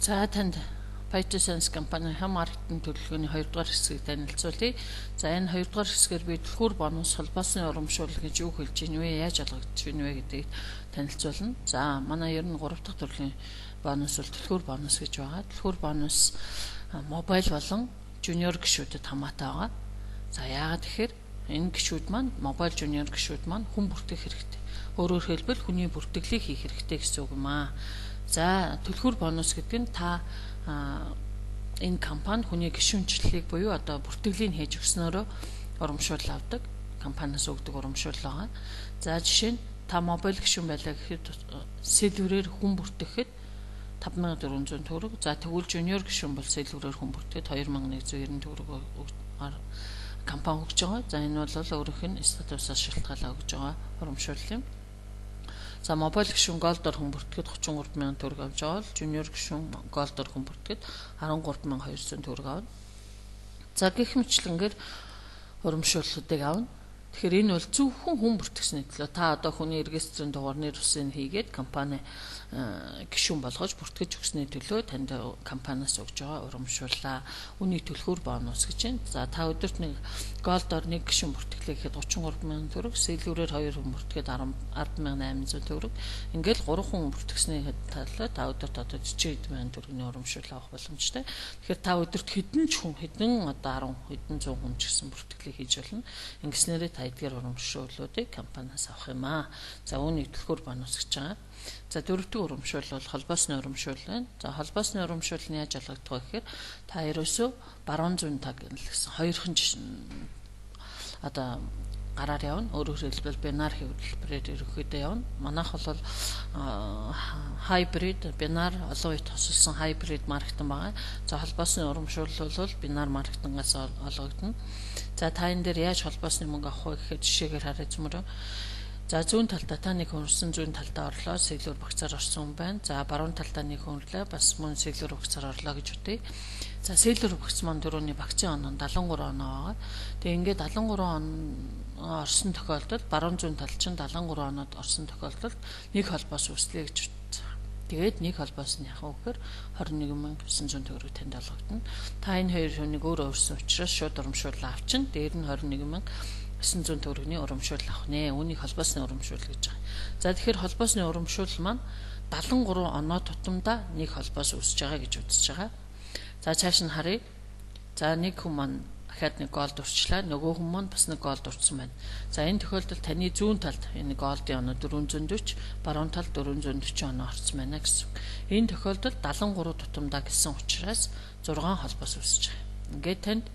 За, танд Phytosense компани хям маркетинг төлөвлөгөөний 2 дугаар хэсгийг танилцуулъя. За, энэ 2 дугаар хэсгээр би түлхүүр бонус, холбоосны урамшуул гэж юу хэлж ийн вэ, яаж олгогдож ийн вэ гэдгийг танилцуулна. За, манай ер нь 3 дахь төрлийн бонус бол түлхүүр бонус гэж байгаа. Түлхүүр бонус mobile болон junior гишүүдэд хамаатай байгаа. За, яагаад тэгэхээр энэ гишүүд маань, mobile, junior гишүүд маань хүн бүртгэх хэрэгтэй. Өөрөөр хэлбэл, хүний бүртгэлийг хийх хэрэгтэй гэсэн үг юм аа. За, түлхүүр бонус гэдэг нь та энэ компани хүний гишүүнчлэлийг буюу одоо бүртгэлийг хийж өгснөөрөө урамшуул авдаг. Компаниас өгдөг урамшуул байгаа. За, жишээ нь та mobile гишүүн байлаа гэхэд silver ээр хүн бүртгэхэд 5400 төгрөг. За, тэгвэл junior гишүүн бол silver ээр хүн бүртгэхэд 2190 төгрөг компани өгж байгаа. За, энэ бол өөрийнх нь статусаас шалтгаалаад өгж байгаа урамшуул юм. За, mobile гишүүн gold оор хүн бүртгэхэд 33 мянган төгрөг авч байгаа бол junior гишүүн gold оор хүн бүртгэхэд 13 200 төгрөг авна. За, гэх мэтчилэнгээр урамшууллуудыг авна. Тэгэхээр энэ бол зөвхөн хүн бүртгэсний төлөө, та одоо хүний регистрийн дугаар, нэр усыг хийгээд компани гишүүн болгож бүртгэж өгсөний төлөө танд компаниас өгж байгаа урамшууллаа. Үүнийг түлхүүр бонус гэж байна. За, та өдөрт нэг gold оор нэг гишүүн бүртгэлээ гэхэд 33 мянган төгрөг, silver ээр хоёр хүн бүртгэхэд 10 800 төгрөг. Ингээл 3 хүн бүртгэсний талаа та өдөрт одоо 40 мянган төгрөгийн урамшуул авах боломжтой. Тэгэхээр та өдөрт хэдэн ч хүн, хэдэн одоо 10 хэдэн зуун хүн ч гэсэн бүртгэлийг хийж болно. Ингэснээрээ та эдгээр урамшууллуудыг компаниас авах юм аа. За, үүнийг түлхүүр бонус гэж байгаа. За, дөрөвдүгээр урамшуул бол холбоосны урамшуул байна. За, холбоосны урамшуул нь яаж олгогдох вэ гэхээр та ерөөсөө баруун зүүн таг гэсэн хоёрхан одоо гараар явна. Өөрөөр хэлбэл, бинар хэлбэрээр ерөнхийдөө явна. Манайх бол hybrid, бинар, олон үе тосолсон hybrid маркетинг байгаа. За, холбоосны урамшуул бол бинар маркетингаас олгогдоно. За, та энэ дээр яаж холбоосны мөнгө авах вэ гэхэд жишээгээр харъя зүмөрөө. За, зүүн талдаа та нэг хүн орсон, зүүн талдаа орлоо, silver багцаар орсон хүн байна. За, баруун талдаа нэг хүн орлоо, бас мөн silver багцаар орлоо гэж бодъё. За, silver багц маань түрүүний багцын оноо 73 оноо байгаа. Тэгээ ингээд 73 он орсон тохиолдолд, баруун зүүн тал чинь 73 оноод орсон тохиолдолд нэг холбоос үүслэе гэж бодсон. Тэгээд нэг холбоос нь яах вэ гэхээр 21 900 төгрөг танд олгогдоно. Та энэ хоёр хүнийг өөрөө урьсан учраас шууд урамшууллаа авчин. Дээр нь 21 900 төгрөгийн урамшуул авах нэ. Үүнийг холбоосны урамшуул гэж байгаа. За, тэгэхээр холбоосны урамшуул маань 73 оноо тутамдаа нэг холбоос үүсэж байгаа гэж үзэж байгаа. За, цааш нь харъя. За, нэг хүн маань дахиад нэг gold урчлаа. Нөгөө хүн маань бас нэг gold урчсан байна. За, энэ тохиолдолд таны зүүн талд энэ gold ын оноо 440, баруун талд 440 оноо орсон байна гэсэн. Энэ тохиолдолд 73 тутамдаа гэсэн учраас 6 холбоос үүсэж байгаа. Ингээд танд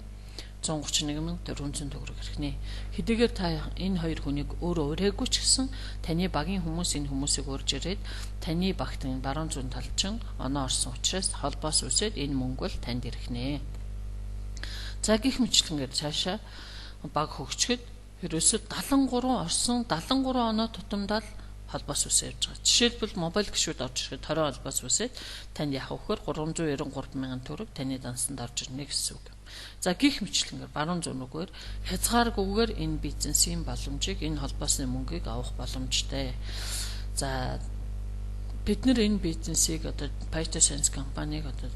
131 400 төгрөг ирнэ. Хэдийгээр та энэ хоёр хүнийг өөрөө ураагүй ч гэсэн таны багийн хүмүүс энэ хүмүүсийг урьж ирээд таны багт энэ баруун зүүн талд чинь оноо орсон учраас холбоос үүсээд энэ мөнгө бол танд ирнэ. За, гэх мэтчилэнгээр цаашаа баг хөгжихэд ерөөсөө 73 орсон, 73 оноо тутамдаа л холбоос үүсээ явж байгаа. Жишээлбэл, mobile гишүүд орж ирэхэд 20 холбоос үүсээд танд яах вэ гэхээр 393 мянган төгрөг таны дансанд орж ирнэ гэсэн үг. За, гэх мэтчилэнгээр баруун зүүн нүгээр хязгааргүйгээр энэ бизнесийн боломжийг, энэ холбоосны мөнгийг авах боломжтой. За, бид нар энэ бизнесийг, одоо Phytosense компанийг одоо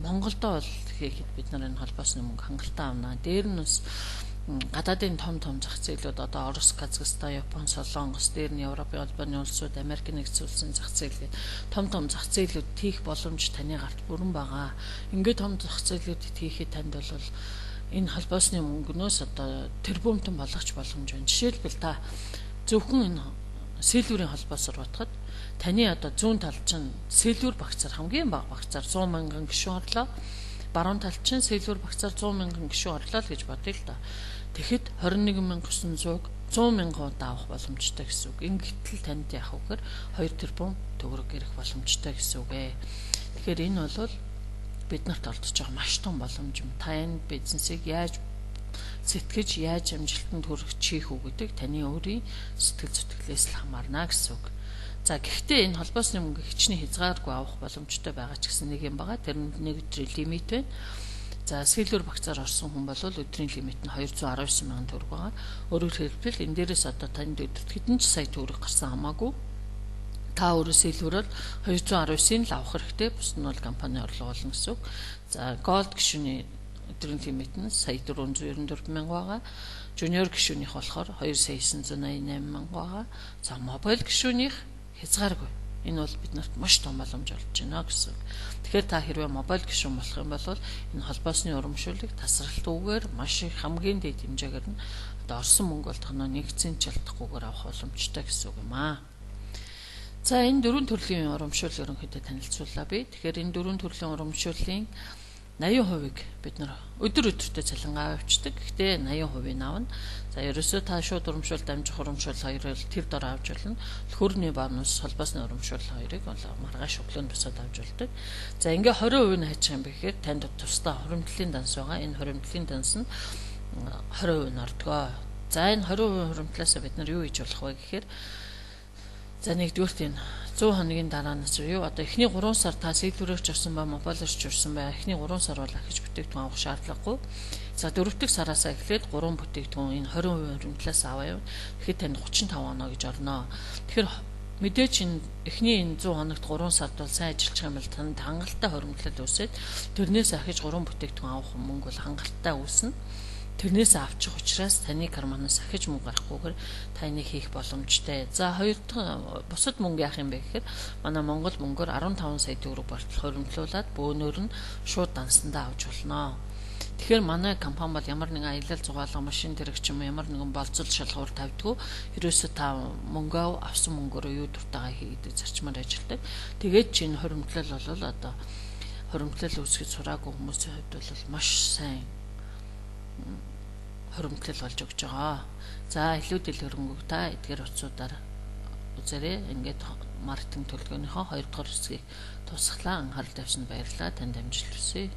Монголдо бол хийхэд бид нар энэ холбоосны мөнгө хангалттай авнаа. Дээр нь бас гадаадын том том зах зээлүүд, одоо Орос, Казахстан, Япон, Солонгос, дээр нь Европын холбооны улсууд, Америк нэгдсэн улсын зах зээл гээд том том зах зээлүүд хийх боломж таны гарт бүрэн байгаа. Ингээд том зах зээлүүд хийхэд танд бол энэ холбоосны мөнгнөөс одоо тэрбумтан болгоч боломж байна. Жишээлбэл, та зөвхөн энэ silver ийн холбоосоор бодоход таны одоо зүүн тал чинь silver багцаар, хамгийн бага багцаар 100 мянган гишүүн орлоо. Баруун тал чинь silver багцаар 100 мянган гишүүн орлоо л гэж бодъё л доо. Тэгэхэд 21 900-г 100 мянган удаа авах боломжтой гэсэн үг. Ингэтэл танд яах вэ гэхээр 2 тэрбум төгрөг ирэх боломжтой гэсэн үг ээ. Тэгэхээр энэ бол бид нарт олдож байгаа маш том боломж юм. Та энэ бизнесийг яаж сэтгэж, яаж амжилтанд хүрэх чих үү гэдэг таны өөрийн сэтгэл зүтгэлээс л хамаарна гэсэн үг. За, гэхдээ энэ холбоосны мөнгө хичнээн хязгааргүй авах боломжтой байгаа ч гэсэн нэг юм байгаа. Тэр нь нэг өдрийн лимит байна. За, silver багцаар орсон хүн бол өдрийн лимит нь 219 мянган төгрөг байгаа. Өөрөөр хэлбэл, энэ дээрээс одоо танд өдөрт хэдэн ч сая төгрөг гарсан хамаагүй. Та өөрөө silver бол 219-ийг л авах хэрэгтэй. Бус нь бол компани орлого болно гэсэн үг. За, Gold гишүүний өдрийн лимит нь сая 494 мянга байгаа. Junior гишүүнийх болохоор 2 сая 988 мянга байгаа. За, mobile гишүүнийх хязгааргүй. Энэ бол бид нарт маш том боломж болж байна гэсэн. Тэгэхээр та хэрвээ mobile гишүүн болох юм бол энэ холбоосны урамшууллыг тасралтгүйгээр маш их хамгийн дээд хэмжээгээр нь одоо орсон мөнгө болгоно 1 цент чалтахгүйгээр авах боломжтой гэсэн үг юм аа. За, энэ дөрвөн төрлийн урамшуул ерөнхийдөө танилцууллаа би. Тэгэхээр энэ дөрвөн төрлийн урамшууллын 80%-ыг бид нар өдөр өдөртөө цалингаа авчдаг. Гэхдээ 80%-ийг авна. За, ерөөсөө та шууд урамшуул, дамжих урамшуул хоёрыг тэр дор авч болно. Хөрний бонус, холбоосны урамшуул хоёрыг бол маргааш өглөөнд босоод авч болдог. За, ингээ 20% нь хайчих юм бэ гэхээр танд тусдаа хуримтлалын данс байгаа. Энэ хуримтлалын данс нь 20% нь ордгоо. За, энэ 20% хуримтлаасаа бид нар юу хийж болох вэ гэхээр, за, нэгдүгээрт энэ 100 хоногийн дараанаас юу одоо эхний 3 сар та silver ээр ч орсон ба mobile оор ч орсон бай. Эхний 3 сар бол ахиж бүтээгдэхүүн авах шаардлагагүй. За, дөрөв дэх сараасаа эхлээд 3 бүтээгдэхүүн энэ 20% хуримтлаас аваа юу. Тэгэхээр танд 35 оноо гэж орноо. Тэгэхээр мэдээж энэ эхний энэ 100 хоногт 3 сард бол сайн ажиллах юм бол танд хангалттай хуримтлал үүсээд тэрнээс ахиж 3 бүтээгдэхүүн авах мөнгө бол хангалттай үүснэ. Тэрнээс авчих учраас таны карманаас ахиж мөнгө гарахгүйгээр та энийг хийх боломжтой. За, хоёр дахь бусад мөнгө яах юм бэ гэхээр манай Монгол мөнгөөр 15 сая төгрөг болтол хуримтлуулад бөөнөр нь шууд дансандаа авч болно. Тэгэхээр манай компани бол ямар нэгэн аялал зугаалга, машин тэрэг ч юм уу ямар нэгэн болзол шалгуур тавьдгүй. Ерөөсөө та мөнгөө авсан мөнгөөрөө юу дуртайгаа хийдэг зарчмаар ажилладаг. Тэгээд чи энэ хуримтлал бол одоо хуримтлал үүсгэж сураагүй хүмүүсийн хувьд бол маш сайн хуримтлал болж өгч байгаа. За, илүү дэлгэрэнгүй та эдгээр утсуудаар үзээрэй. Ингээд маркетинг төлөвлөгөөнийхөө 2 дугаар хэсгийг тусглаа. Анхаарал тавьсанд баярлалаа. Танд амжилт хүсье.